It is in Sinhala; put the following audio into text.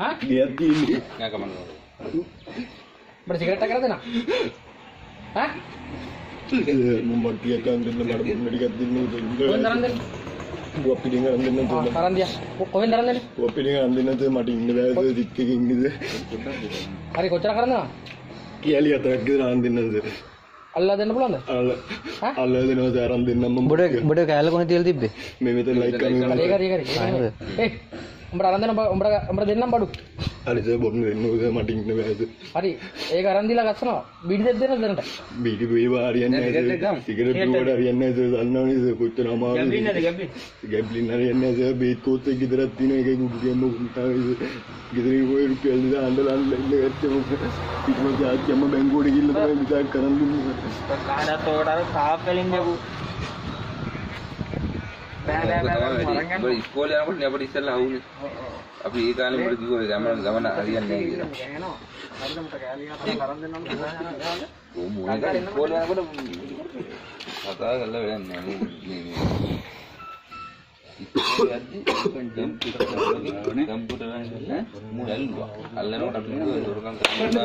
ඈ ගෙයක් තියෙන්නේ. නෑ කමන්න. උඹට සිගරට් එකක් කරන් දෙන්න. ඈ මම බඩු ටිකක් අරන් දෙන්න, මට බොන්න ටිකක් දෙන්න. කොහෙන්ද අරන් දෙන්නේ? පුවක් පිටින් අරන් දෙන්න. ආ අරන් දියා. කොහෙන්ද අරන් දෙන්නේ? පුවක් පිටින් අරන් දෙන්න සර්, මට ඉන්න බෑ සර්, සික් එකේ ඉන්නේ සර්. හරි, කොච්චර කරන් දෙනවද? කෑලි හතරක් විතර අරන් දෙන්න සර්. අල්ලා දෙන්න පුළුවන්ද? අල්ල අල්ලා දෙනවා සර්, අරන් දෙන්නම් මම. උඹට කෑල්ල කොහෙද තියලා තිබ්බේ? මේ මෙතන ලයික් කරන්න. හරි, ඒක හරි, ඒක හරි. ඒ උඹට අරන් දෙන්න, උඹට දෙන්නම් බඩු. හරි සර්, බොන්න දෙන්න සර්, මට ඉන්න බෑ සර්. හරි, ඒක අරන් දීලා ගස්සනවා. බීඩි දෙන්න දෙන්න දෙන්නට. බීඩි බීවා හරියන්නේ නැහැ සර්. සිගරට් බිව්වට හරියන්නේ නැහැ සර්, දන්නවනේ සර් කොච්චර අමාරුද. ගැබ්ලින් නේද ගැබ්ලින්? ගැබ්ලින් හරියන්නේ නැහැ සර්. බේත් කෝස් එක ගෙදරක් තියෙනවා, ඒකයි කුඩු ටිකක් මොකුත් සර්. ගෙදර කොයි රුපියල් දෙක අඬලා අඬලා ඉන්න ගත්තේ මොකද. ඊට පස්සේ ආච්චි අම්මා බැංකුවට ගිහිල්ලා තමයි විසාක් කරන් දුන්නේ සර්. කාටත් ඔකට අර තාප් වලින් යකෝ. බෑ බෑ බෑ මරන් යන්න. ඔබ ඉස්කෝලේ යනකොට නේ අපිට ඉස්සෙල්ලා හවුනේ. අපි ඒ කාලේ උඹට කිව්වා ගමන ගමන හරියන්නේ නැහැ කියලා. යනවා. හරිද උඹට කෑලි හතරක් අරන් දෙන්නම් කියලා. කොහොම මොන ඉස්කෝලේ යනකොට කතා කරලා වැඩක් නැහැ. මේ මේ ඉස්කෝලේ යද්දි කම්පියුටර් නේ මූ ඇල්ලුවා. අල්ලනකොට අපි කිව්වා දොරකම් කරන්න.